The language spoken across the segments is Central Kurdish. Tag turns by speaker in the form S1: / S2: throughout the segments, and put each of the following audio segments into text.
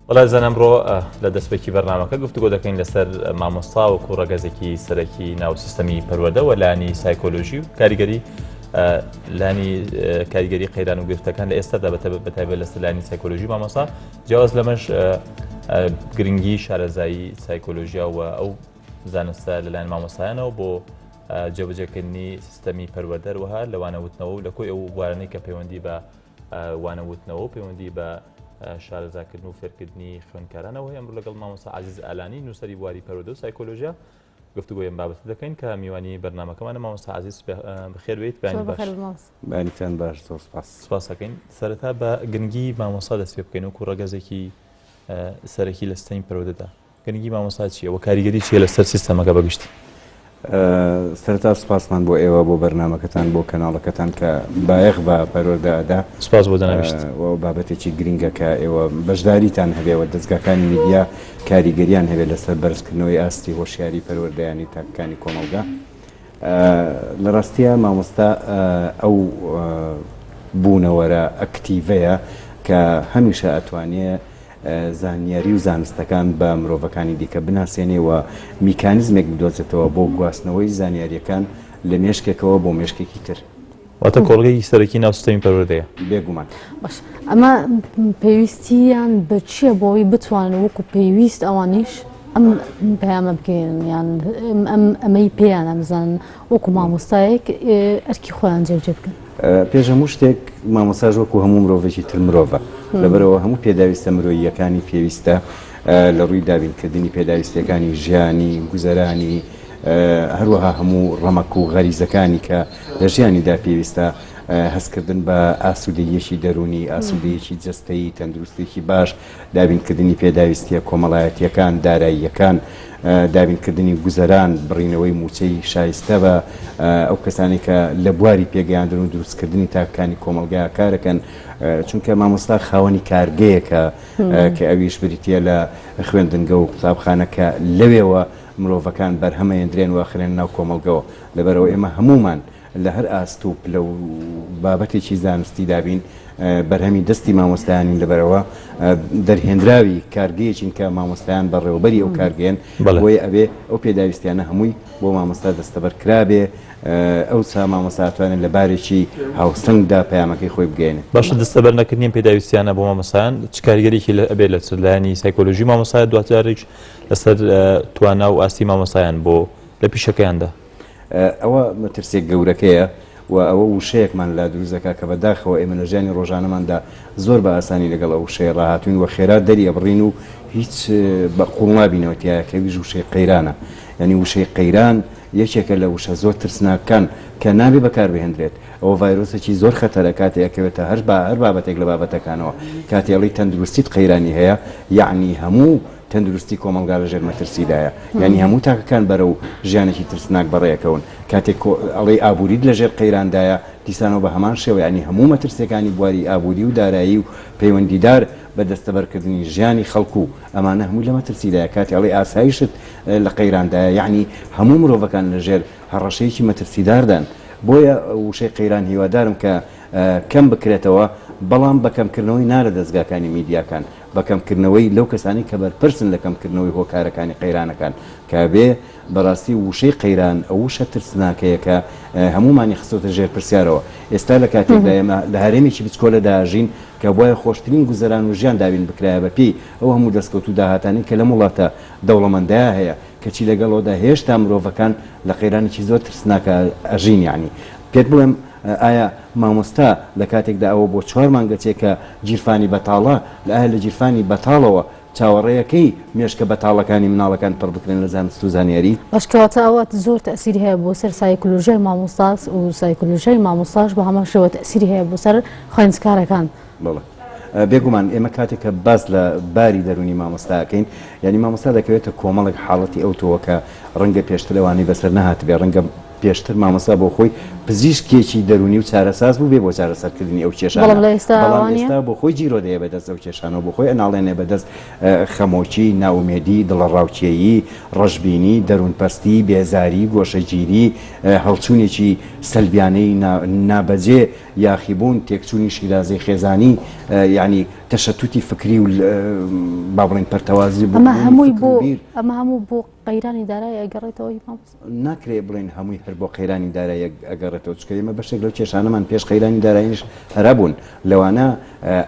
S1: وەڵا ئازیزان ئەمڕۆ لە دەستپێکی بەرنامەکە گفتوگۆ دەکەین لەسەر مامۆستا وەکو ڕەگەزێکی سەرەکی ناو سیستەمی پەروەردە و لانی سایکۆلۆژی و کاریگەری لانی کاریگەری قەیران و گرفتەکان لە ئێستادا بەتایبەت لەسەر لانی سایکۆلۆژی مامۆستا جیاواز لەمەش گرنگی شارەزایی سایکۆلۆژیا و ئەو زانستە لەلایەن مامۆستایانەوە بۆ جێبەجێکردنی سیستەمی پەروەردە هەروەها لە وانەوتنەوە و لە کۆی ئەو بوارانەی کە پەیوەندی بە وانەوتنەوە و پەیوەندی بە شارەزاکردن و فێرکردنی خوێندکارانەوە هەیە. ئەمڕۆ لەگەڵ مامۆستا عەزیز ئالانی نووسەری بواری پەروەردە و سایکۆلۆژیا گفتوگۆی ئەم بابەتە دەکەین کە میوانی بەرنامەکەمانە. مامۆستا عەزیز بەخێر بێیت. بەیانی باش.
S2: بەیانیتان باش، زۆر سپاس.
S1: سپاس دەکەین. سەرەتا بە گرنگی مامۆستا دەست پێ بکەین وەکو ڕەگەزێکی سەرەکی لە سیستەمی پەروەردەدا. گرنگی مامۆستا چییە و کاریگەری چییە لەسەر سیستەمەکە بە گشتی؟
S2: سەرەتا سوپاسمان بۆ ئێوە بۆ بەرنامەکەتان بۆ کەناڵەکەتان کە بایەخ بە پەروەردە ئەدا.
S1: سوپاس بۆ جەنابیشت.
S2: و بابەتێکی گرنگە کە ئێوە بەشداریتان هەبێ و دەزگاکانی میدیا کاریگەریان هەبێ لەسەر بەرزکردنەوەی ئاستی هۆشیاری پەروەردەیانی تاکەکانی کۆمەڵگا. لە ڕاستیا مامۆستا ئەو بوونەوەرە ئەکتیڤەیە کە هەمیشە ئەتوانێ زانیاری و زانستەکان بە مرۆڤەکانی دیکە بناسێنێ و میکانیزمێک بدۆزێتەوە بۆ گواستنەوەی زانیارییەکان لە مێشکێکەوە بۆ مێشکێکی تر.
S1: واتە کۆڵگەیەکی سەرەکی ناو سیستەمی پەروەردەیە.
S2: بێگومان.
S3: باش ئەمە پێویستیان بە چییە بۆ ئەوەی بتوانن وەکو پێویست ئەوانیش ئەم پەیامە بگەیەنن یان ئەم ئەمەی پێیانە بزانن وەکو مامۆستایەک ئەرکی خۆیان جێبجێ بکەن؟
S2: پێش هەموو شتێک مامۆستاش وەکو هەموو مرۆڤێکی تر مرۆڤە، لەبەرئەوە هەموو پێداویستە مرۆییەکانی پێویستە لە ڕووی دابینکردنی پێداویستیەکانی ژیانی، گوزەرانی، هەروەها هەموو ڕەمەک و غەریزەکانی کە لە ژیانیدا پێویستە، هەستکردن بە ئاسوودەییەکی دەروونی، ئاسوودەییەکی جەستەیی، تەندروستیەکی باش، دابینکردنی پێداویستییە کۆمەڵایەتییەکان، داراییەکان، دابینکردنی گوزەران، بڕینەوەی مووچەی شایستە بە ئەو کەسانەی کە لە بواری پێگەیاندن و دروستکردنی تاکەکانی کۆمەڵگا کارەکەن، چونکە مامۆستا خاوەنی کارگەیەکە کە ئەویش بریتییە لە خوێندنگە و قوتابخانە کە لەوێوە مرۆڤەکان بەرهەمەێندرێن و ئەخرێنە ناو کۆمەڵگەوە، لەبەرئەوە ئێمە هەموومان لە هەر ئاست و پلە و بابەتێکی زانستیدا بین، بەرهەمی دەستی مامۆستایانین، لەبەرئەوە دەرهێنراوی کارگەیەکین کە مامۆستایان بەڕێوەبەری ئەو کارگەیەن، بۆیە ئەبێ ئەو پێداویستیانە هەمووی بۆ مامۆستا دەستەبەر کرابێ، ئەوسا مامۆستا ئەتوانێت لە بارێکی هاوسەنگدا پەیامەکەی خۆی بگەیەنێ.
S1: باشە دەستەبەر نەکردنی ئەم پێداویستیانە بۆ مامۆستایان چ کاریگەریی ئەبێ لەسەر لایەنی سایکۆلۆژی مامۆستایان، دواتریش لەسەر توانا و ئاستی مامۆستایان بۆ لە پیشەکەیاندا؟
S2: ئەوە مەترسیە گەورەکەیە و ئەوە وشەیەکمان لا دروست دەکات کە بە داخەوە ئێمە لە ژیانی ڕۆژانەماندا زۆر بە ئاسانی لەگەڵ ئەو وشەیە ڕاهاتووین و خێرا دەری ئەبڕین و هیچ بە قووڵ نابینەوە تیایا کە ئەویش وشەی قەیرانە. یانی وشەی قەیران یەکێکە لە وشە زۆر ترسناکان کە نابێ بەکار بهێندرێت. ئەوە ڤایرۆسێکی زۆر خەتەرە کاتێ ئەکەوێتە هەر با هەر بابەتێک لە بابەتەکانەوە. کاتێ ئەڵێی تەندروستیت قەیرانی هەیە یەعنی هەموو تەندروستی کۆمەڵگا لەژێر مەترسیدایە یانی هەموو تاکەکان بەرەو ژیانێکی ترسناک بەڕێکەون کاتێک کۆ ئەڵێی ئابوریت لەژێر قەیراندایە دیسانەوە بە هەمان شێوە یانی هەموو مەترسیەکانی بواری ئابوری و دارایی و پەیوەندیدار بە دەستەبەرکردنی ژیانی خەڵک و ئەمانە هەمووی لە مەترسیدایە کاتێ ئەڵێی ئاسایشت لە قەیراندایە یانی هەموو مرۆڤەکان لەژێر هەڕەشەیەکی مەترسیداردان بۆیە وشەی قەیران هیوادارم کە کەم بکرێتەوە بەڵام بە کەمکردنەوەی نا لە دەزگاکانی میدیاکان بە کەمکردنەوەی لەو کەسانەی کە بەرپرسن لە کەمکردنەوەی هۆکارەکانی قەیرانەکان کە بێ بەڕاستی وشەی قەیران ئەو وشە ترسناکەیە کە هەموومانی خستۆتە ژێر پرسیارەوە ئێستا لە کاتێکدا ئێمە لە هەرێمێکی بچکۆلەدا ئەژین کە بوایە خۆشترین گوزەران و ژیان دابین بکرایە بە پێی ئەو هەموو دەستکەوت و داهاتانەی کە لەم وڵاتە دەوڵەمەندەیا هەیە کەچی لەگەڵ ئەودا هێشتا مرۆڤەکان لە قەیرانێکی زۆر ترسناکا ئەژین یەعنی پێت بڵێم ئایا مامۆستا لە کاتێکدا ئەوە بۆ چوار مانگ ئەچێ کە گیرفانی بەتاڵە، لە ئایا لە گیرفانی بەتاڵەوە چاوەڕێیەکەی مێشکە بەتاڵەکانی مناڵەکان پڕ بکرێن لە زانست و زانیاری؟
S3: باش کەواتە ئەوە زۆر تەئسیری هەیە بۆ سەر سایکۆلۆژیای مامۆستاس و سایکۆلۆژیای مامۆستاش بە هەمان شێوە تەئسیری هەیە بۆ سەر خوێندکارەکان.
S2: بەڵێ بێگومان ئێمە کاتێک کە باس لە باری دەروونی مامۆستا ئەکەین یانی مامۆستا دەکەوێتە کۆمەڵێک حاڵەتی ئەوتۆوە کە ڕەنگە پێشتر ئەوانەی بەسەر نەهاتبێ ڕەنگە. پێشتر مامۆستا بۆ خۆی پزیشکێکی دەروونی و چارەساز بوو بێ بۆ چارەسەرکردنی ئەو کێشانە،
S3: بەڵام لە ئێستا
S2: بەڵام
S3: وا نییە؟
S2: ئێستا بۆ خۆی گیرۆدەیە بە دەست ئەو کێشانەوە، بۆ خۆی ئەناڵێنێ بە دەست خەمۆکی، نائومێدی، دڵەڕاوکێیی، ڕەشبینی، دەروونپەستی، بێزاری، گۆشەگیری، هەڵچوونێکی سەلبیانەی نابەجێ، یاخیبوون، تێکچوونی شیرازەی خێزانی، یانی تەشەتوتی فکری و با بڵێین پەرتەوازی
S3: ئەمە
S2: بوونی
S3: هەمووی
S2: فکر
S3: بۆ
S2: و بیر.
S3: ئەمە هەموو بۆ قەیرانی دارایی ئەگەڕێتەوە هی مامۆستا؟
S2: ناکرێ بڵێین هەمووی هەر بۆ قەیرانی دارایی ئەگەڕێتەوە، چونکە ئێمە بەشێک لەو کێشانەمان پێش قەیرانی داراییش هەرابوون، لەوانە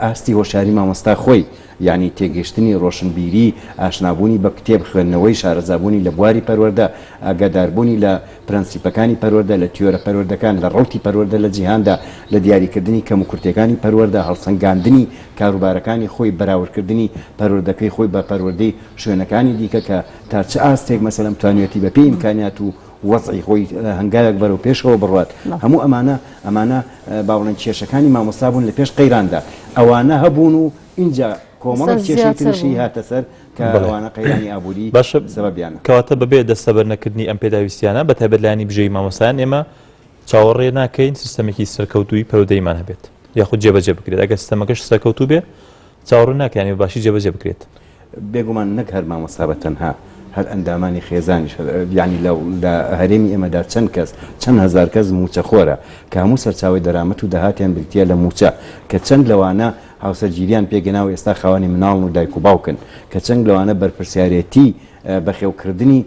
S2: ئاستی هۆشیاری مامۆستا خۆی، یانی تێگەیشتنی ڕۆشنبیری، ئاشنابوونی بە کتێب، خوێندنەوەی، شارەزابوونی لە بواری پەروەردە، ئاگاداربوونی لە پرەنسیپەکانی پەروەردە، لە تیۆرە پەروەردەکان، لە ڕەوتی پەروەردە لە جیهاندا، لە دیاریکردنی کەموکورتییەکانی پەروەردە، هەڵسەنگاندنی کاروبارەکانی خۆی، بەراوردکردنی پەروەردەکەی خۆی بە پەروەردەی شوێنەکانی دیکە کە تا چ ئاستێک مەسەلەن توانیویەتی بە پێی ئیمکانیات و وەزعی خۆی هەنگاوێک بەرەو پێشەوە بڕوات. هەموو ئەمانە ئەمانە با بڵێین کێشەکانی مامۆستا بوون لە پێش قەیراندا. ئەوانە هەبوون و ئینجا کۆمەڵێک کێشەی تریشی هاتە سەر کە ئەوانە قەیرانی ئابووری
S1: باشە
S2: سەبەبیانە.
S1: کەواتە بەبێ دەستەبەر نەکردنی ئەم پێداویستیانە بە تایبەت لایەنی بژێوی مامۆستایان ئێمە چاوەڕێ ناکەین سیستەمێکی سەرکەوتووی پەروەردەییمان هەبێت یاخود جێبەجێ بکرێت ئەگەر سیستەمەکەش سەرکەوتوو بێ چاوەڕێ ناکەین بە باشی جێبەجێ بکرێت.
S2: بێگومان نەک هەر مامۆستا بە تەنها هەر ئەندامانی خێزانیش هەر یانی لە لە هەرێمی ئێمەدا چەند کەس چەند هەزار کەس مووچەخۆرە کە هەموو سەرچاوەی دەرامەت و داهاتیان بریتییە لە مووچە کە چەند لەوانە هاوسەرگیریان پێکهێناوە ئێستا خاوەنی مناڵن و دایک و باوکن کە چەند لەوانە بەرپرسیارێتی بەخێوکردنی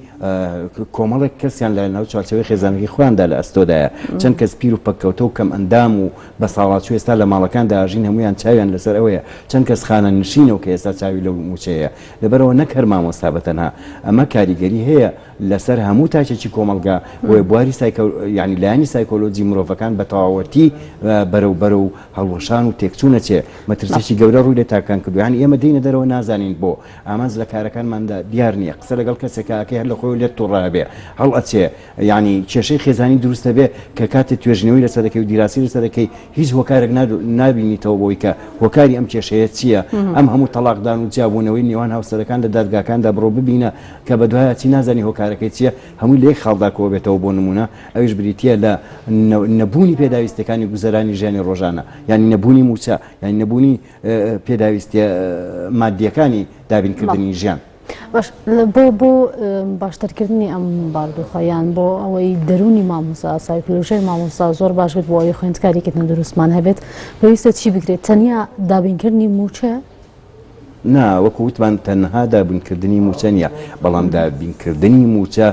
S2: کۆمەڵێک کەسیان لە ناو چوارچێوەی خێزانەکەی خۆیاندا لە ئەستۆدایە. چەند کەس پیر و پەککەوتە و کەمئەندام و بەساڵاچوو ئێستا لە ماڵەکاندا ئەژین هەموویان چاویان لەسەر ئەوەیە. چەند کەس خانەنشینە و کە ئێستا چاوی لەو مووچەیەیە. لەبەرئەوە نەک هەر مامۆستا بە تەنها. ئەمە کاریگەری هەیە لەسەر هەموو تاکێکی کۆمەڵگا. بۆیە بواری سایکۆ یانی لایەنی سایکۆلۆجی مرۆڤەکان بە تەواوەتی بەرەو بەرەو هەڵوەشان و تێکچوون ئەچێ. مەترسیەکی گەورە ڕووی لە تاکەکان کردووە. یانی ئێمە دێینە دەرەوە نازانین بۆ؟ ئامانج لە کارەکانماندا دیار نییە، قسە لەگەڵ کەسێکا ئەکەی هەر لە خۆیەوە لێت توڕە ئەبێ، هەڵئەچێ، یانی کێشەی خێزانی دروست ئەبێ کە کاتێ توێژینەوەی لەسەر دەکەی و دیراسی لەسەر دەکەی هیچ هۆکارێک نابینیتەوە بۆی کە هۆکاری ئەم کێشەیە چییە، ئەم هەموو تەڵاقدان و جیابوونەوەی نێوان هاوسەرەکان لە دادگاکاندا بڕۆ ببینە کە بەدوایا چی نازانی هۆکارەکەی چییە، هەمووی لە یەک خاڵدا کۆبێتەوە بۆ نموونە ئەویش بریتییە لە نەبوونی پێداویستیەکانی گوزەرانی ژیانی ڕۆژانە یانی نەبوونی مووچە یانی نەبوونی پێداویستیە مادیەکانی دابینکردنی ژیان.
S3: باش بۆ بۆ باشترکردنی ئەم بارودۆخە یان بۆ ئەوەی دەروونی مامۆستا سایکۆلۆژیای مامۆستا زۆر باش بێت بۆ ئەوەی خوێندکارێکی تەندروستمان هەبێت پێویستە چی بکرێت تەنیا دابینکردنی مووچە؟
S2: نا وەکو وتمان تەنها دابینکردنی مووچە نییە بەڵام دابینکردنی مووچە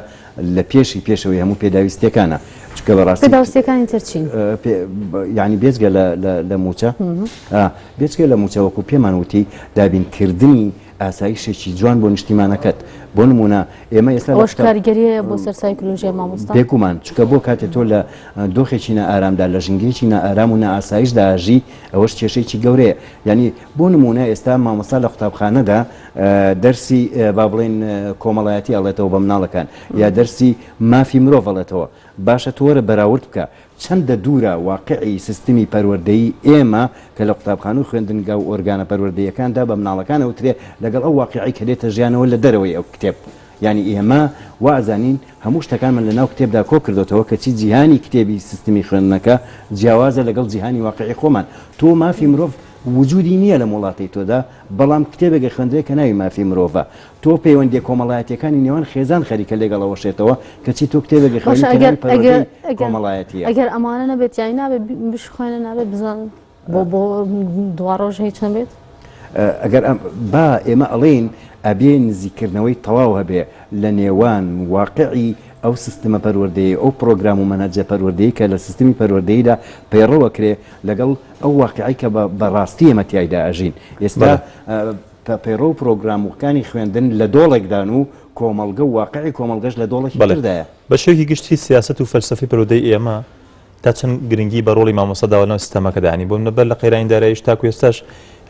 S2: لە پێشی پێشەوەی هەموو پێداویستیەکانە چونکە بەڕاستی
S3: پێداویستیەکانی تر چین؟
S2: یانی بێجگە لە مووچە بێجگە لە مووچە وەکو پێمان وتی دابینکردنی ئاسایشێکی جوان بۆ نیشتیمانەکەت بۆ نمونە ئێمە ئێستا
S3: ئەوەش کاریگەری هەیە بۆ سەر سایکۆلۆژیای مامۆستا؟
S2: بێگومان چونکە بۆ کاتێ تۆ لە دۆخێکی نائارامدا لە ژینگەیەکی نائارام و نائاسایشدا ئەژی ئەوەش کێشەیەکی گەورەیە یانی بۆ نمونە ئێستا مامۆستا لە قوتابخانەدا دەرسی با بڵێین کۆمەڵایەتی ئەڵێتەوە بە مناڵەکان یا دەرسی مافی مرۆڤ ئەڵێتەوە باشە تۆ وەرە بەراورد بکە چەندە دوورە واقعی سیستمی پەروەردەیی ئێمە کە لە قوتابخانە و خوێندنگا و ئۆرگانە پەروەردەییەکاندا بە مناڵەکان ئەوترێ لەگەڵ ئەو واقعەی کە دێتە ژیانەوە لە دەرەوەی ئەو کتێب یانی ئێمە وا ئەزانین هەموو شتەکانمان لە ناو کتێبدا کۆ کردۆتەوە کەچی جیهانی کتێبی سیستمی خوێندنەکە جیاوازە لەگەڵ جیهانی واقعی خۆمان تۆ مافی مرۆڤ وجودی نییە لەم وڵاتەی تۆدا بەڵام کتێبێک ئەخوێندرێ کە ناوی مافی مرۆڤە. تۆ پەیوەندیە کۆمەڵایەتیەکانی نێوان خێزان خەریکە لێک ئەڵەوەشێتەوە، کەچی تۆ کتێبێک
S3: باشە
S2: ئەخوێنی کە
S3: ئەگەر
S2: ناوی
S3: ئەگەر
S2: پەروەردەی
S3: ئەگەر
S2: کۆمەڵایەتیە.
S3: ئەگەر ئەمانە نەبێت یانی نابێت بشخوێنن نابێت بزانن بۆ بۆ دواڕۆژ هیچ نەبێت؟
S2: ئەگەر ئەم با ئێمە ئەڵێین ئەبێ نزیککردنەوەی تەواو هەبێ لە نێوان واقعی ئەو سیستمە پەروەردەیی ئەو پڕۆگرام و مەنهەجە پەروەردەیی کە لە سیستمی پەروەردەییدا پەیڕەو ئەکرێ لەگەڵ ئەو واقیعەی کە بە ڕاستی ئێمە تیایدا ئەژین ئێستا پەیڕەو و پرۆگراموکانی خوێندن لە دۆڵێکدان و کۆمەڵگە و واقعی کۆمەڵگەش لە دۆڵێکی تردایە.
S1: بە شێوەیەکی گشتی سیاسەت و فەلسەفەی پەروەردەی ئێمە تا چەند گرنگی بە ڕۆڵی مامۆستا داوە لەناو سیستەمەکەدا یانی بۆ نمونە بەر لە قەیرانی داراییش تاکو ئێستاش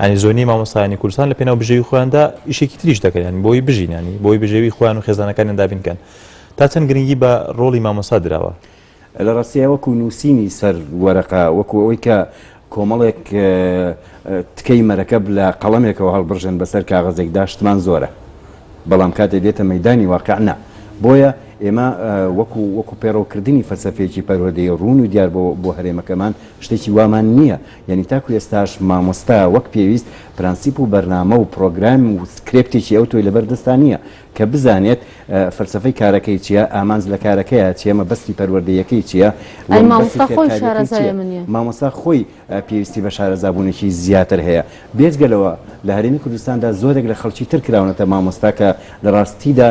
S1: یانی زۆرینەی مامۆستایانی کوردستان لە پێناو بژێوی خۆیاندا ئیشێکی تریش دەکەن یانی بۆی بژین یانی بۆی بژێوی خۆیان و خێزانەکانیان دابین کەن تا چەند گرنگی بە ڕۆڵی مامۆستا دراوە؟
S2: لە ڕاستیا وەکو نووسینی سەر وەرەقە، وەکو ئەوەی کە کۆمەڵێک تکەی مەرەکەب لە قەڵەمێکەوە هەڵبڕژێن بەسەر کاغەزێکدا شتمان زۆرە. بەڵام کاتێ دێتە مەیدانی واقع نا. بۆیە ئێمە وەکو وەکو پەیڕەوکردنی فەلسەفەیەکی پەروەردەیی ڕوون و دیار بۆ بۆ هەرێمەکەمان شتێکی وامان نییە. یانی تاکو ئێستاش مامۆستا وەک پێویست پرەنسیپ و بەرنامە و پڕۆگرام و سکرێپتێکی ئەوتۆی لەبەر دەستا نییە کە بزانێت فەلسەفەی کارەکەی چییە، ئامانج لە کارەکەیا چییە، مەبەستی پەروەردەییەکەی چییە و
S3: ئەی
S2: مەبەستی
S3: مامۆستا خۆی
S2: فێرکارییەکەی
S3: شارەزای
S2: چییە.
S3: ئەمە نییە.
S2: مامۆستا خۆی پێویستی بە شارەزابوونێکی زیاتر هەیە. بێجگە لەوە لە هەرێمی کوردستاندا زۆرێک لە خەڵکی تر کراونەتە مامۆستا کە لە ڕاستیدا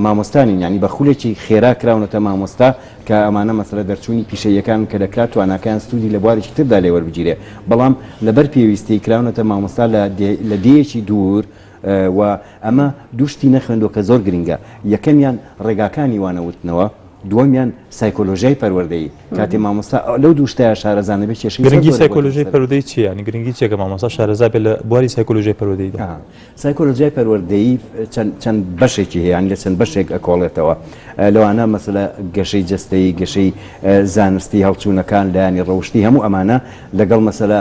S2: مامۆستا نین، یانی بە خولێکی خێرا کراونەتە مامۆستا کە ئەمانە مەسەلە دەرچوونی پیشەییەکانن کە دەکرا تواناکەیان سوودی لە بوارێکی تردا لێ وەربگیرێ بەڵام لەبەر پێویستی کراونەتە مامۆستا لە دێیەکی دوور و ئەمە دوو شتی نەخوێندووە کە زۆر گرنگە یەکەمیان ڕێگاکانی وانە وتنەوە دووەمیان سایکۆلۆژیای پەروەردەیی کاتێ مامۆستا لەو دوو شتەیا شارەزا نەبێ کێشەی زۆر
S1: گرنگی
S2: گەورە بۆ
S1: سایکۆلۆژیای
S2: دروست دەبێ.
S1: پەروەردەیی چییە؟ یانی گرنگی چییە کە مامۆستا شارەزا بێت لە بواری سایکۆلۆژیای پەروەردەییدا؟
S2: سایکۆلۆژیای پەروەردەیی چەند چەند بەشێکی هەیە یانی لە چەند بەشێک ئەکۆڵێتەوە لەوانە مەسەلە گەشەی جەستەیی گەشەی زانستی هەڵچوونەکان لایەنی ڕەوشتی هەموو ئەمانە لەگەڵ مەسەلە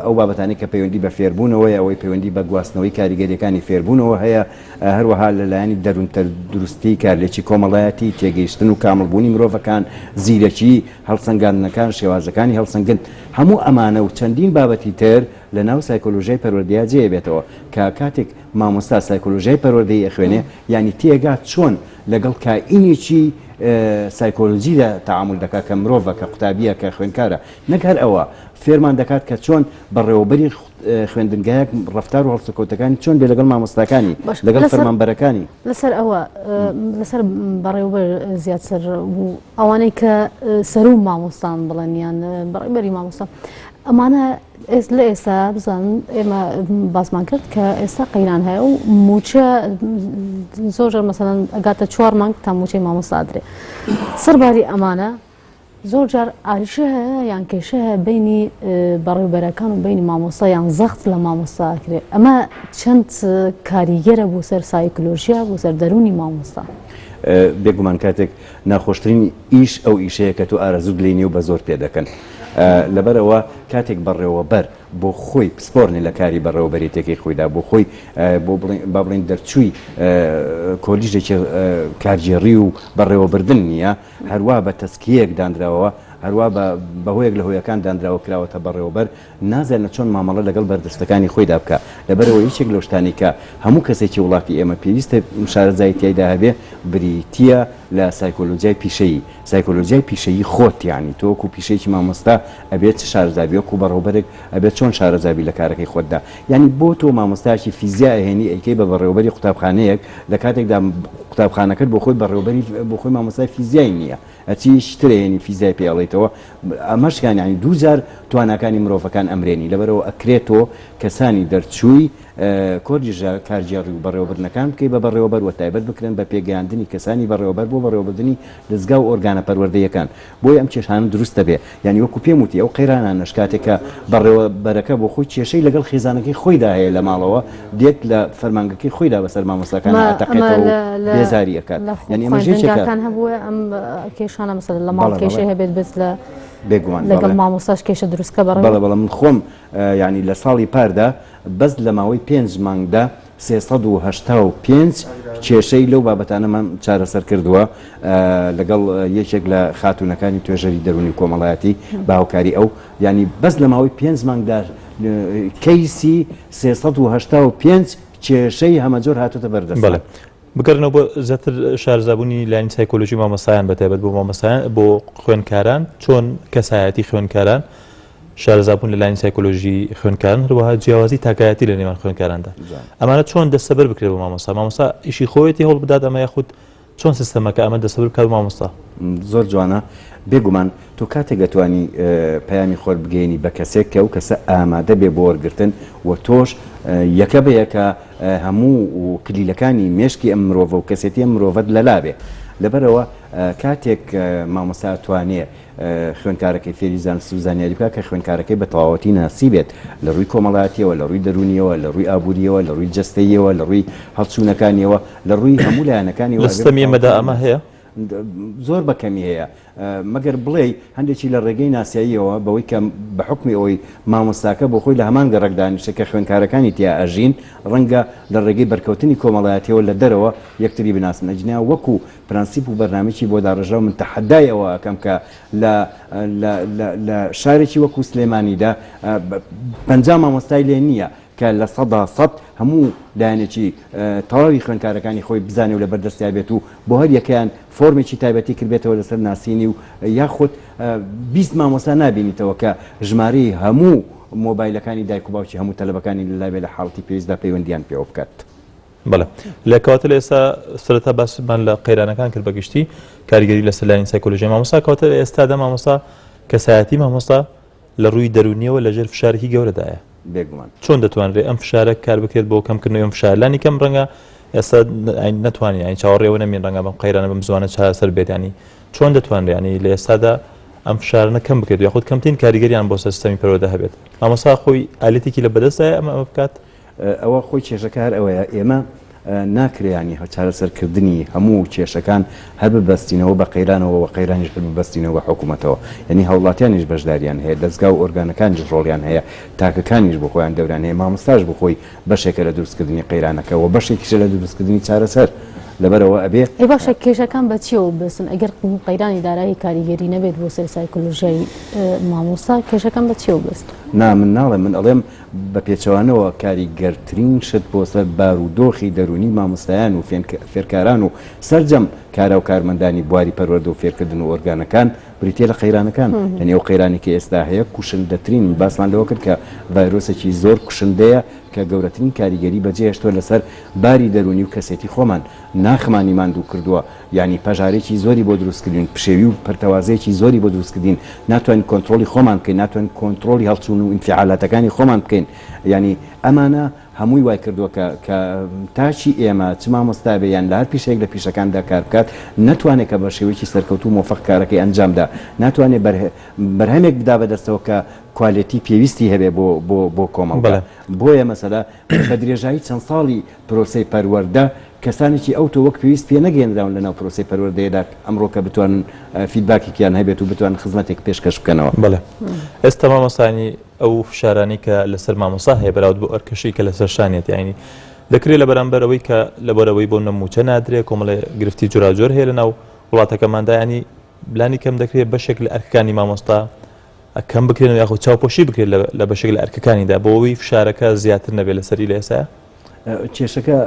S2: ئەو بابەتانەی کە پەیوەندی بە فێربوونەوەیە ئەوەی پەیوەندی بە گواستنەوەی کاریگەریەکانی فێربوونەوە هەیە هەروەها لە لایەنی دەروونتەندروستی کارلێکی کۆمەڵایەتی تێگەیشتن و کامڵبوونی مرۆڤەکان زیرەکی هەڵسەنگاندنەکان شێوازەکانی هەڵسەنگن هەموو ئەمانە و چەندین بابەتی تر لە ناو سایکۆلۆژیای پەروەردەیا جێ ئەبێتەوە کە کاتێک مامۆستا سایکۆلۆژیای پەروەردەیی ئەخوێنێ یانی تێئەگات چۆن لەگەڵ کائینێکی سایکۆلۆژیدا تەعامول دەکات کە مرۆڤە کە قوتابییە کە خوێندکارە نەک هەر ئەوە فێرمان دەکات کە چۆن بەڕێوەبەری خوێندنگایەک ڕەفتار و هەڵسوکەوتەکانی چۆن بێ لەگەڵ مامۆستاکانی
S3: باش
S2: لەگەڵ
S3: لەسەر
S2: فەرمانبەرەکانی.
S3: لەسەر ئەوە لەسەر بەڕێوەبەر زیاتر و ئەوانەی کە سەروو مامۆستان بڵێن یان بەڕێوەبەری مامۆستا ئەمانە لە ئێستا بزانن ئێمە باسمان کرد کە ئێستا قەیران هەیە و موچە زۆر جار مەسەلەن ئەگاتە چوار مانگ تا موچەی مامۆستا ئەدرێ سەرباری ئەمانە زۆر جار ئاریشە هەیە یان کێشە هەیە بینی بەڕێوبەرەکان و بینی مامۆستا یان زەخت لە مامۆستا ئەکرێ ئەمە چەند کاریگەرە بۆ سەر سایکلۆژیا بۆ سەر دەروونی مامۆستا؟
S2: بێگومان کاتێک ناخۆشترین ئیش ئەو ئیشەیە کە تۆ ئارەزووت لێی نیە و بە زۆر پێ دەکەن. لەبەرئەوە کاتێک بەڕێوەبەر بۆ خۆی پسپۆر نیە لە کاری بەڕێوەبەرێتیەکەی خۆیدا، بۆ خۆی بۆ بڵێین با بڵێین دەرچووی کۆلیژێکی کارگێڕی و بەڕێوەبردن نیە، هەروا بە تەزکیەیەک دانراوە، هەروا بە بە هۆیەک لە هۆیەکان دانراوە کراوەتە بەڕێوەبەر، نازانێت چۆن مامەڵە لەگەڵ بەردەستەکانی خۆیدا بکا. لەبەرئەوە یەکێک لەو شتانەی کە هەموو کەسێکی وڵاتی ئێمە پێویستە شارەزایی تیایدا هەبێ بریتییە لە سایکۆلۆجیای پیشەیی. سایکۆلۆجیای پیشەیی خۆت یانی تۆ وەکوو پیشەیەکی مامۆستا ئەبێ چ شارەزا بی، وەکوو بەڕێوەبەرێک ئەبێ چۆن شارەزا بی لە کارەکەی خۆتدا. یانی بۆ تۆ مامۆستایەکی فیزیا ئەهێنی ئەیکەی بە بەڕێوەبەری قوتابخانەیەک لە کاتێکدا قوتابخانەکەت بۆ خۆی بەڕێوەبەری بۆ خۆی مامۆستای فیزیای نییە. ئەچی یەکی تر ئەهێنی فیزیای پێ ئەڵێیتەوە ئەمەش یان یانی دووجار تواناکانی مرۆڤەکان ئەمرێنی لەبەرئەوە ئەکرێ تۆ کەسانی دەرچووی کۆلیژە کارگێڕی و بەڕێوەبردنەکان بکەی بە بەڕێوەبەر وە تایبەت بکرێن بە پێگەیاندنی کەسانی بەڕێوەبەر بۆ بەڕێوەبردنی دەزگا و ئۆرگانە پەروەردەییەکان بۆیە ئەم کێشانە دروست دەبێ یانی وەکو پێم وتی ئەو قەیرانانەش کاتێک کە بەڕێوەبەرەکە بۆ خۆی کێشەی لەگەڵ خێزانەکەی خۆیدا هەیە لە ماڵەوە دێت لە فەرمانگەکەی خۆیدا بەسەر مامۆستاکانا ئەتەقێتەوە و بێزاری ئەکات یانی ئەمەش یەکێکە
S3: خوێندنگاکان هەبووە ئەم کێشانە مەسەلەن لە ماڵ
S2: بەڵێ
S3: کێشەی
S2: بەڵێ
S3: هەبێت بێت لە
S2: بێگومان
S3: لەگەڵ
S2: بەڵێ
S3: مامۆستاش کێشە دروست کە بەڕێوە
S2: بەڵێ بەڵێ من خۆم یانی لە ساڵی پاردا بەس لە ماوەی پێنج مانگدا 385 کێشەی لەو بابەتانەمان چارەسەر کردووە لەگەڵ یەکێک لە خاتوونەکانی توێژەری دەروونی و کۆمەڵایەتی بە هاوکاری ئەو یانی بەس لە ماوەی پێنج مانگدا کەیسی 385 کێشەی هەمەجۆر هاتۆتە بەردەستمان.
S1: بەڵێ بگەڕێنەوە بۆ زیاتر شارەزابوونی لایەنی سایکۆلۆژی مامۆستایان بە تایبەت بۆ مامۆستایان بۆ خوێندکاران چۆن کەسایەتی خوێندکاران شارەزابوون لە لایەنی سایکۆلۆژی خوێندکاران هەروەها جیاوازی تاکایەتی لە نێوان خوێندکاراندا ئەمانە چۆن دەستەبەر بکرێت بۆ مامۆستا مامۆستا ئیشی خۆیەتی هەوڵ بدات ئەمە یاخود چۆن سیستەمەکە ئەمە دەستەبەر بکات بۆ مامۆستا؟
S2: زۆر جوانە بێگومان تۆ کاتێک ئەتوانی پەیامی خۆت بگەیەنی بە کەسێک کە ئەو کەسە ئامادە بێ بۆ وەرگرتن و تۆش یەکە بە یەکە هەموو کلیلەکانی مێشکی ئەم مرۆڤە و کەسێتی ئەم مرۆڤەت لەلا بێ لەبەرئەوە کاتێک مامۆستا ئەتوانێ خوێندکارەکەی فێری زانست و زانیاری بکات کە خوێندکارەکەی بە تەواوەتی ناسیبێت لە ڕووی کۆمەڵایەتیەوە، لە ڕووی دەروونیەوە، لە ڕووی ئابووریەوە، لە ڕووی جەستەییەوە، لە ڕووی هەڵچوونەکانیەوە، لە ڕووی هەموو لایەنەکانیەوە
S1: لە
S2: ئەبێ بە
S1: سیستەمی ئێمەدا
S2: تەواوەتی
S1: ئەمە
S2: بیناسی.
S1: هەیە؟
S2: زۆر بە کەمی هەیە مەگەر بڵێی هەندێکی لە ڕێگەی ناسیاییەوە بەوەی کە بە حوکمی ئەوەی مامۆستاکە بۆ خۆی لە هەمان گەڕەک دانیشتە کە خوێندکارەکانی تیا ئەژین ڕەنگە لە ڕێگەی بەرکەوتنی کۆمەڵایەتیەوە لە دەرەوە یەکتری بناسن ئەگینا وەکو پرەنسیپ و بەرنامەیەکی بۆ داڕێژراو من تەحەدای ئەوە ئەکەم کە لە لە لە لە شارێکی وەکو سلێمانیدا 50 مامۆستای لێ نییە کە 100% هەموو لایەنێکی تەواوی خوێندکارەکانی خۆی بزانێ و لەبەر دەستیا بێت و بۆ هەر یەکەیان فۆرمێکی تایبەتی کردبێتەوە لەسەر ناسینی و یاخود 20 مامۆستا نابینیتەوە کە ژمارەی هەموو مۆبایلەکانی دایک و باوکی هەموو تەلەبەکانی لەلا بێ لە حاڵەتی پێویستدا پەیوەندیان پێوە بکات.
S1: بەڵێ لە کەواتە لە ئێستا سەرەتا باسمان لە قەیرانەکان کرد بە گشتی کاریگەری لەسەر لایەنی سایکۆلۆژی مامۆستا کەواتە لە ئێستادا مامۆستا کەسایەتی مامۆستا لە ڕووی دەروونیەوە لەژێر فشارێکی گەورەدایە.
S2: بێگومان.
S1: چۆن دەتوانرێت ئەم فشارە کار بکرێت بۆ کەمکردنەوەی ئەم فشارە لانی کەم ڕەنگە ئێستا نەتوانین یانی چاوەڕێ ئەوە نەمین ڕەنگە بەم قەیرانە بەم زوانە چارەسەر بێت ینی چۆن دەتوانرێت ینی لە ئێستادا ئەم فشارانە کەم بکرێت یاخود کەمترین کاریگەریان بۆ سەر سیستەمی پەروەردە هەبێت مامۆستا خۆی ئالەتێکی لە بەدەستدایە ئەمە ئەمە بکات؟
S2: ئەوە خۆی کێشەکە هەر ئەوەیە ئێمە ناکرێ یانی چارەسەرکردنی هەموو کێشەکان هەر ببەستینەوە بە قەیرانەوە و قەیرانیش هەر ببەستینەوە بە حکوومەتەوە یانی هاوڵاتیانیش بەشداریان هەیە دەزگا و ئۆرگانەکانیش ڕۆڵیان هەیە تاکەکانیش بۆ خۆیان دەوریان هەیە مامۆستاش بۆ خۆی بەشێکە لە دروستکردنی قەیرانەکە و بەشێکیشە لە دروستکردنی چارەسەر لەبەرئەوە ئەبێ.
S3: ئەی باشە کێشەکان بە چیەوە ببەستن ئەگەر قەیرانی دارایی کاریگەری نەبێت بۆ سەر سایکۆلۆژیای مامۆستا کێشەکان بە چیەوە ببەستن؟
S2: نا من ناڵێم من ئەڵێم بە پێچەوانەوە کاریگەرترین شت بۆ سەر بارودۆخی دەروونی مامۆستایان و فێرکاران و سەرجەم کارا و کارمەندانی بواری پەروەردە و فێرکردن و ئۆرگانەکان بریتیە لە قەیرانەکان. یانی ئەو قەیرانەی کە ئێستا هەیە کوشندەترین، باسمان لەوە کرد کە ڤایرۆسێکی زۆر کوشندەیە کە گەورەترین کاریگەری بەجێهێشتووە لەسەر باری دەروونی و کەسێتی خۆمان، ناخمانی ماندوو کردووە، یانی پەژارەیەکی زۆری بۆ دروست کردوین، پشێوی و پەرتەوازەیەکی زۆری بۆ دروست کردین، ناتوانین کۆنترۆڵی خۆمان بکەین، ناتوانین کۆنترۆڵی هەڵچوون و ئینفیعالاتەکانی خۆمان بکەین، یانی ئەمانە هەمووی وای کردووە کە کە تاکی ئێمە چ مامۆستا بێ یان لە هەر پیشەیەک لە پیشەکاندا کار بکات نەتوانێت کە بە شێوەیەکی سەرکەوتوو و مۆفەق کارەکەی ئەنجام دا، ناتوانێت بەرهەمێک بدا بە دەستەوە کە کوالێتی پێویستی هەبێ بۆ بۆ بۆ کۆمەڵگا. بۆیە مەسەلە بە درێژایی چەند ساڵی پرۆسەی پەروەردە کەسانێکی ئەوتۆ وەک پێویست پێنەگەیەنراون لەناو پرۆسەی پەروەردەیەدا ئەمڕۆ کە بتوانن feedback ێکیان هەبێت و بتوانن خزمەتێک پێشکەش بکەنەوە.
S1: بەڵێ ئێستا مامۆستایانی ئەو فشارانەی کە لەسەر مامۆستا هەیە بەراورد بۆ ئەرکەشی کە لەسەر شانیەتی یانی دەکرێت لە بەرامبەر ئەوەی کە لەبەرئەوەی بۆ نە مووچە نادرێ کۆمەڵێ گرفتی جۆراوجۆر هەیە لەناو وڵاتەکەماندا ینی لانی کەم دەکرێت بەشێک لە ئەرکەکانی مامۆستا کەم بکرێن یاخود چاوپۆشی بکرێت لە بەشێک لە ئەرکەکانیدا بۆ ئەوەی فشارەکە زیاتر نەبێت لەسەری لە ئێستا؟
S2: کێشەکە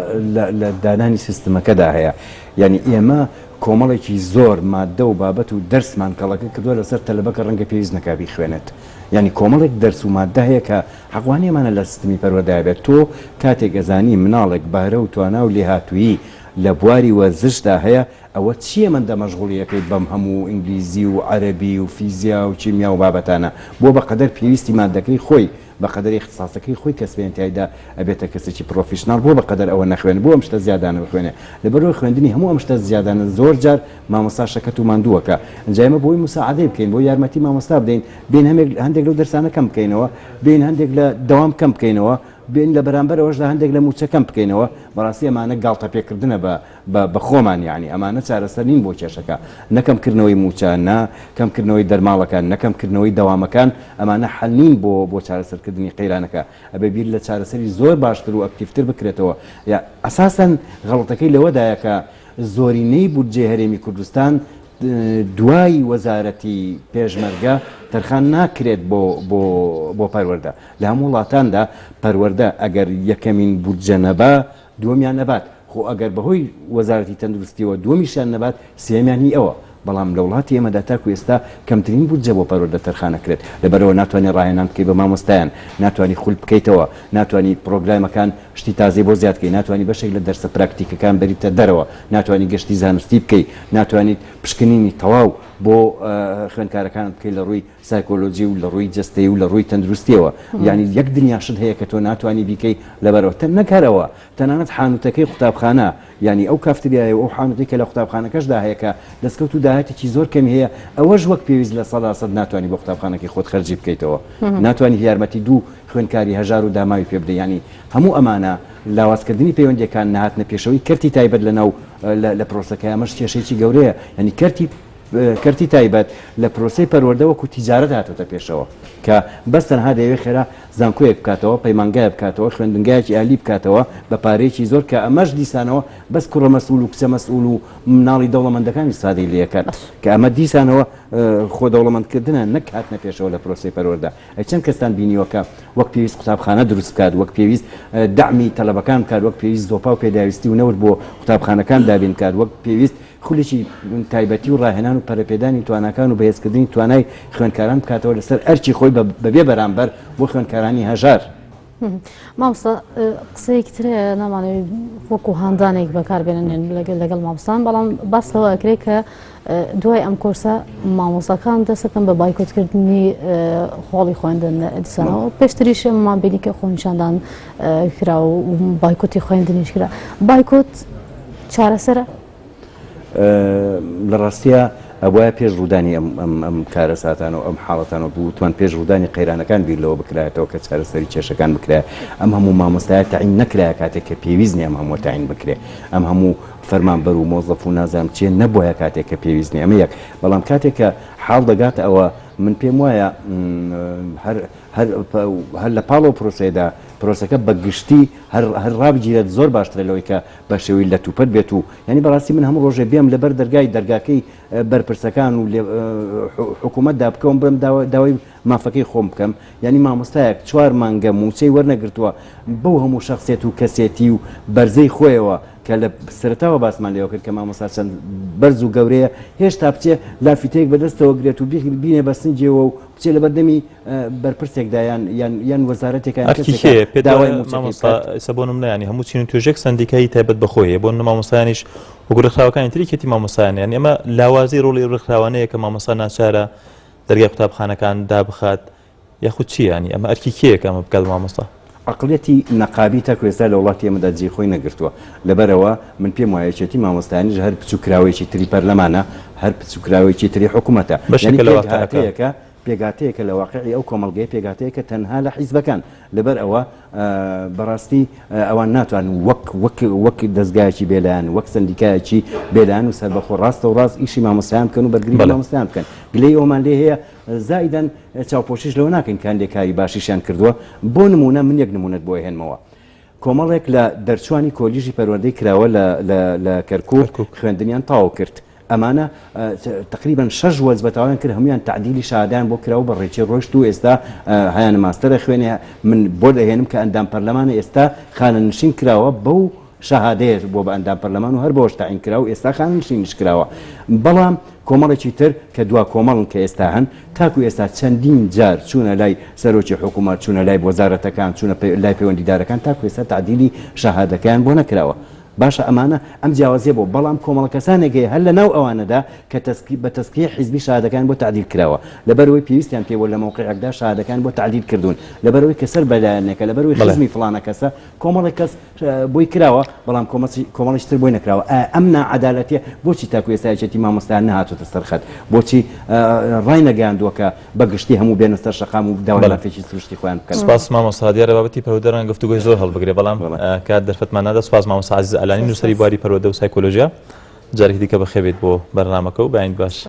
S2: لە دانانی سیستمەکەدا هەیە یعنی ئێمە کۆمەڵێکی زۆر ماددە و بابەت و دەرسمان کەڵەکە کردووە لەسەر تەلەبە کە ڕەنگە پێویست نەکا بیخوێنێت یعنی کۆمەڵێک دەرس و ماددە هەیە کە حەقوانیەمانە لە سیستمی پەروەردەیا بێت تۆ کاتێک ئەزانی مناڵێک بەهرە و توانا و لێهاتوویی لە بواری وەرزشدا هەیە ئەوە چیە مەندە مەشغوڵی ئەکەیت بەم هەموو ئینگلیزی و عەرەبی و فیزیا و کیمیا و بابەتانە بۆ بەقەدەر پێویستی مادەکەی خۆی بەقەدەر ئیختساسەکەی خۆی کە سبەینێ تیایدا ئەبێتە کەسێکی professional بۆ بەقەدەر ئەوە نەخوێنێ بۆ ئەم شتە زیادانە بخوێنێ لەبەرئەوەی خوێندنی هەموو ئەم شتە زیادانە زۆر جار مامۆستا شەکەت و ماندوو ئەکا ئینجا ئێمە بۆی موساعەدەی بکەین بۆ یارمەتی مامۆستا بدەین بێین هەمێک هەندێک لەو دەرسانە کەم بکەینەوە بێین هەندێک لە دەوام کەم بکەینەوە بێین لە بەرامبەر ئەوەشدا هەندێک لە مووچە کەم بکەینەوە بەڕاستی ئەمانە گاڵتە پێکردنە بە بە بە خۆمان یانی ئەمانە چارەسەر نین بۆ کێشەکە نە کەم کردنەوەی مووچە نە کەم کردنەوەی دەرماڵەکان نە کەم کردنەوەی دەوامەکان ئەمانە حەل نین بۆ بۆ چارەسەر کردنی قەیرانەکە ئەبێ بیر لە چارەسەری زۆر باشتر و ئەکتیڤتر بکرێتەوە یا ئەساسەن غەڵەتەکەی لەوەدایە کە زۆرینەی بودجەی هەرێمی کوردستان دوای وەزارەتی پێشمەرگە تەرخان ناکرێت بۆ بۆ بۆ پەروەردە لە هەموو وڵاتاندا پەروەردە ئەگەر یەکەمین بودجە نەبا دووەمیان نەبات، خۆ ئەگەر بەهۆی وەزارەتی تەندروستیەوە دووەمیشیان نەبات سێیەمیان هی ئەوە، بەڵام لە وڵاتی ئێمەدا تاکو ئێستا کەمترین بودجە بۆ پەروەردە تەرخان ئەکرێت، لەبەرئەوە ناتوانی ڕاهێنان بکەی بە مامۆستایان، ناتوانی خول بکەیتەوە، ناتوانی پڕۆگرامەکان شتی تازەی بۆ زیاد کەی، ناتوانی بەشێک لە دەرسە پراکتیکەکان بەریتە دەرەوە، ناتوانی گەشتی زانستی بکەی، ناتوانیت پشکنینی تەواو بۆ خوێندکارەکانت بکەی لە ڕووی سایکۆلۆجی و لە ڕووی جەستەیی و لە ڕووی تەندروستیەوە یانی یەک دنیا شت هەیە کە تۆ ناتوانی بیکەی لەبەرەوە تە نەک هەر ئەوە تەنانەت حانوتەکەی قوتابخانە یانی ئەو کافتریایە و ئەو حانوتەی کە لە قوتابخانەکەشدا هەیە کە دەستکەوت و داهاتێکی زۆر کەمی هەیە ئەوەش وەک پێویست 100% ناتوانی بۆ قوتابخانەکەی خۆت خەرجی بکەیتەوە ناتوانی یارمەتی دوو خوێندکاری هەژار و داماوی پێ بدەی یانی هەموو ئەمانە لاوازکردنی پەیوەندیەکان نەهاتنە پێشەوەی کەرتی تایبەت لە ناو لە پرۆسەکەی ئەمەش کێشەیەکی گەورەیە یانی کەرتی کەرتی تایبەت لە پرۆسەی پەروەردە وەکو تیجارەت هاتۆتە پێشەوە کە بەس تەنها دەیەوێت خێرا زانکۆیەک بکاتەوە پەیمانگایە بکاتەوە خوێندنگایەکی ئەهلی بکاتەوە بە پارەیەکی زۆر کە ئەمەش دیسانەوە بەس کوڕە مەسئول و کچە مەسئول و مناڵی دەوڵەمەندەکان ئیسفادەی لێکەن کە ئەمە دیسانەوە خۆ دەوڵەمەندکردنە نەک هاتنە پێشەوە لە پرۆسەی پەروەردە. ئەی چەند کەستان بینیوە کە وەک پێویست قوتابخانە دروست بکات، وەک پێویست دەعمی تەلەبەکان بکات، وەک پێویست زۆپا و پێداویستی و نەوت بۆ قوتابخانەکان دابین بکات، وەک پێویست خولێکی تایبەتی و ڕاهێنان و پەرەپێدانی تواناکان و بەهێزکردنی توانای خوێندکاران بکاتەوە لەسەر ئەرکی خۆی بەبێ بەرامبەر بۆ خوێندکارانی هەژار.
S3: مامۆستا قسەیەکی تر هەیە نامانەوێت وەکو هاندانێک بەکاربێنن لەگەڵ مامۆستان بەڵام باس لەوە ئەکرێت کە دوای ئەم کۆرسە مامۆستاکان دەستەکەن بە بایکۆتکردنی هۆڵی خوێندن دیسانەوە پێشتریش ئێمەمان بینی کە خۆنیشاندان کرا و بایکۆتی خوێندنیش کرا بایکۆت چارەسەرە؟
S2: لە ڕاستیا ئەبوایە پێش ڕوودانی ئەم ئەم ئەم کارەساتانە و ئەم حاڵەتانە و بتوان پێش ڕوودانی قەیرانەکان بیر لەوە بکرایەتەوە کە چارەسەری کێشەکان بکرایە ئەم هەموو مامۆستایە تەعین نەکرایە کاتێک کە پێویست نیە ئەم هەمووە تەعین بکرێ ئەم هەموو فەرمانبەر و مۆزەف و نازانم چیە نەبوایە کاتێک کە پێویست نیە ئەمە یەک بەڵام کاتێک کە حاڵ دەگاتە ئەوە من پێم وایە هەر هەر هەر لە پاڵ ئەو پرۆسەیەدا پرۆسەکە بە گشتی هەر هەر ڕابگیرێت زۆر باشترە لەوەی کە بە شێوەی لەتوپەت بێت و یانی بەڕاستی من هەموو ڕۆژێ بێم لەبەر دەرگای دەرگاکەی بەرپرسەکان و حکوومەتدا بکەوم بڵێم داوای مافەکەی خۆم بکەم یانی مامۆستایەک چوار مانگە مووچەی وەرنەگرتووە بەو هەموو شەخسیەت و کەسێتی و بەرزەی خۆیەوە کە لە سەرەتاوە باسمان لێوە کرد کە مامۆستا چەند بەرز و گەورەیە هێشتا بچێ لافیتەیەک بەدەستەوە گرێت و بینێ بە سنگیەوە و بچێ لەبەردەمی بەرپرسێکدا یان یان یان وەزارەتێکا یان
S1: ئەرکی
S2: کەسێکا
S1: کێیە؟ پێت
S2: داوای
S1: وایە
S2: مووچەکەی
S1: مامۆستا
S2: بکات؟
S1: ئێستا بۆ نمونە یانی هەموو چین و توێژێک سەندیکای تایبەت بە خۆی هەیە بۆ نمونە مامۆستایانیش وەکو ڕێکخراوەکانی تری یەکێتی مامۆستایان یانی ئەمە لاوازی ڕۆڵی ئەو ڕێکخراوانەیە کە مامۆستا ناچارە دەرگای قوتابخانەکان دابخات یاخود چییە یانی ئەمە ئەرکی کێیە کە ئەمە بکات بە مامۆستا؟
S2: عەقڵیەتی نەقابی تاکو ئێستا لە وڵاتی ئێمەدا جێی خۆی نەگرتووە لەبەرئەوە من پێم وایە یەکێتی مامۆستایانیش هەر بچوککراوەیەکی تری پەرلەمانە هەر بچوککراوەیەکی تری حکومەتە یانی
S1: بەشێکە لە واقعەکە.
S2: پێکهاتەیەکە پێکهاتەیەکە لە واقیعی ئەو کۆمەڵگەیە، پێکهاتەیەکە تەنها لە حیزبەکان، لەبەر ئەوە بەڕاستی ئەوان ناتوانن وەک وەک وەک دەزگایەکی بێلایەن، وەک سەندیکایەکی بێلایەن و سەربەخۆ ڕاستەوڕاست ئیشی مامۆستایان بکەن و بەرگری لە مامۆستایان بکەن. گلەیی ئەوەمان لێ هەیە، زائیدەن چاوپۆشیش لەوە ناکەین کە هەندێک کاری باشیشیان کردووە، بۆ نموونە من یەک نموونەت بۆ ئەهێنمەوە. کۆمەڵێک لە دەرچوانی کۆلیژی پەروەردەی کراوە لە لە لە کەرکوک خوێندنیان تەواو کرد. ئەمانە تەقریبەن شەش وەجبە تەواویان کرد هەموویان تەعدیلی شەهادەیان بۆ کرا و بە ڕێکی ڕۆیشت و ئێستا هەیانە ماستەر ئەخوێنێ من بۆ دەهێنم کە ئەندام پەرلەمانە ئێستا خانەنشین کراوە بەو شەهادەیە بووە بە ئەندام پەرلەمان و هەر بەوەش تەعین کرا و ئێستا خانەنشینیش کراوە بەڵام کۆمەڵێکی تر کە دوا کۆمەڵن کە ئێستا هەن تاکو ئێستا چەندین جار چوونە لای سەرۆکی حکوومەت چوونە لای وەزارەتەکان چوونە لای پەیوەندیدارەکان تاکو ئێستا تەعدیلی شەهادەکەیان بۆ نەکراوە باشە ئەمانە ئەم جیاوازیە بۆ؟ بەڵام کۆمەڵە کەسانێک هەیە هەر لە ناو ئەوانەدا کە تەزکی بە تەزکیەی حیزبی شەهادەکەیان بۆ تەعدیل کراوە لەبەرئەوەی پێویستیان پێ بووە لە مەوقیعێکدا شەهادەکەیان بۆ تەعدیل کردوون لەبەرئەوەی کە سەر بە لایەنێکە لەبەرئەوەی خزمی فڵانە کەسە کۆمەڵێک کەس بۆی کراوە بەڵام کۆمەڵیش تر بۆی نەکراوە ئایا ئەم ناعەدالەتیە بۆچی تاکو ئێستا یەکێتی مامۆستایان نەهاتۆتە سەر خەت بۆچی ڕاینەگەیاندووە کە بە گشتی هەموو بێنە سەر شەقام و داوای مافێکی سروشتی خۆیان بکەن.
S1: سپاس مامۆستا، دیارە بابەتی پەروەردە ڕەنگە گفتوگۆی زۆر هەڵبگرێ بەڵام کات دەرفەتمان نادا. سپاس مامۆستا عەزیز ئالانی نووسەری بواری پەروەردە و سایکۆلۆژیا. جارێکی دیکە بەخێربێیت بۆ بەرنامەکە و بەیانیت باش.